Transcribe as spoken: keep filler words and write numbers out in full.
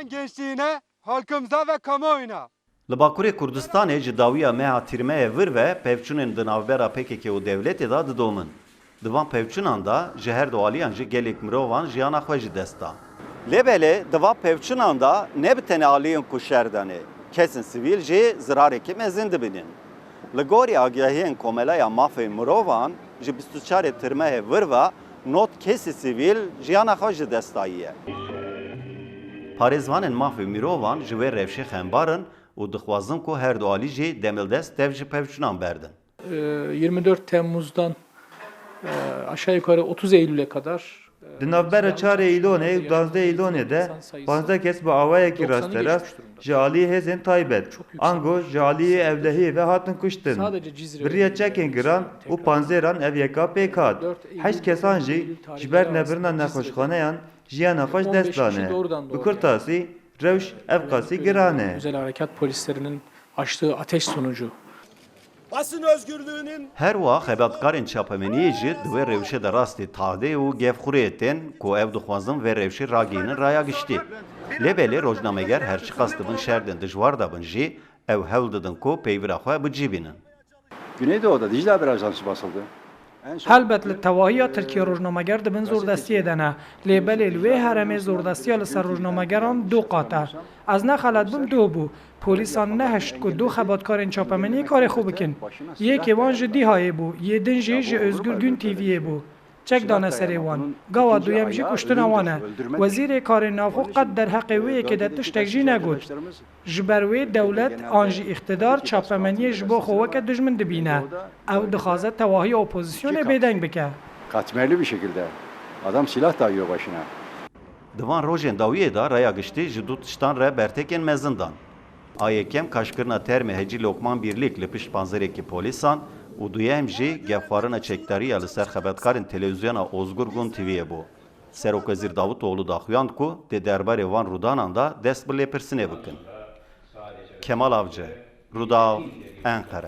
Gençliğine, halkımıza ve kamuoyuna. Li Bakurê Kurdistanê ji dawiya meha tîrmehê vir ve pevçûnên di navbera P K K û dewletê de didomin. Di van pevçûnan de ji her du aliyan jî gelek mirovan jiyana xwe ji dest dan. Lê belê di van pevçûnan de ne bi tenê aliyên ku şer danê, kesên sivîl jî zirarekî mezin dibînin. Li gorî agahiyên Komeleya Mafê Mirovan, ji bîst û çarê Tirmehê vir ve nod kesî sivîl jiyana xwe ji dest dayiye. Parêzvanên mafê mirovan ji wê rewşê xembar in û dixwazin ku her du alî jî demildest tev ji pevçûnan berdin. Ee, yirmi dört Temmuz'dan e, aşağı yukarı otuz Eylül'e kadar e, Di navbera çarê Îlonê û duwazdeh Îlonê de panzdeh kes bi awayekî rasterast ji alî hêzên taybet, ango ji alî ewlehiyê ve hatin kuştin. Bi riya çekên giran û panzêran ev yeka pêk hat. Heşt kesan jî ji ber nebirina nexweşxaneyan jiyana xwe ji dest dane. Bi kurtasî, rewş ev qasî giran e. Özel Harekat Polislerinin açtığı ateş sonucu Basın özgürlüğünün Her wiha xebatkarên çapemeniyê jî di wê rewşê de rastî tadê û gefxurê tên ku ew dixwazin vê rewşê ragihînin raya giştî. Lê belê rojnameger her çiqas di bin şertên dijwar de bin jî ew hewl didin ku peyvira xwe bi cî bînin. Güneydoğu'da Dicle Haber Ajansı basıldı. Helbet li tevahiya Tirkiyê rojnameger di bin zordestiyê de ne, lê belê li wê herêmê zordestiya li ser rojnamegeran du qat e. Ez ne xelet bim, doh bû. Polîsan nehişt ku du xebatkarên çapemeniyê karê xwe bikin. Yekê wan ji Dîhayê bû, yê din jî ji Özgür Gün T V'yê bû. Çek dane serê wan. Gawa duyem jî kuştina wan e. Wezîrê Karên Navxwe qet derheqê wê yekê de tiştek jî negot. Ji ber wê dewlet an jî îqtidar çapemeniyê ji bo xwe weke dijmin dibîne. Ew dixwaze tewahiya opozisyonê bêdeng bike. Katmerli bir şekilde adam silah dayıyor başına. Di van rojên dawiyê de raya giştî ji du tiştan re bertekên mezin dan. A yekem kaşkirina termê Hecî Lokman Bîrlîk li pişt panzêrekî polîsan û duyem jî gefxwarina çekdariya li ser xebatkarên televîzyona Ozgur Gün T V'yê bû. Serokwezîr Davutoglu daxuyand ku di derbarê van rûdanan de dest bi lêpirsînê bikin. Kemal Avcı, Rûdaw, Enqere.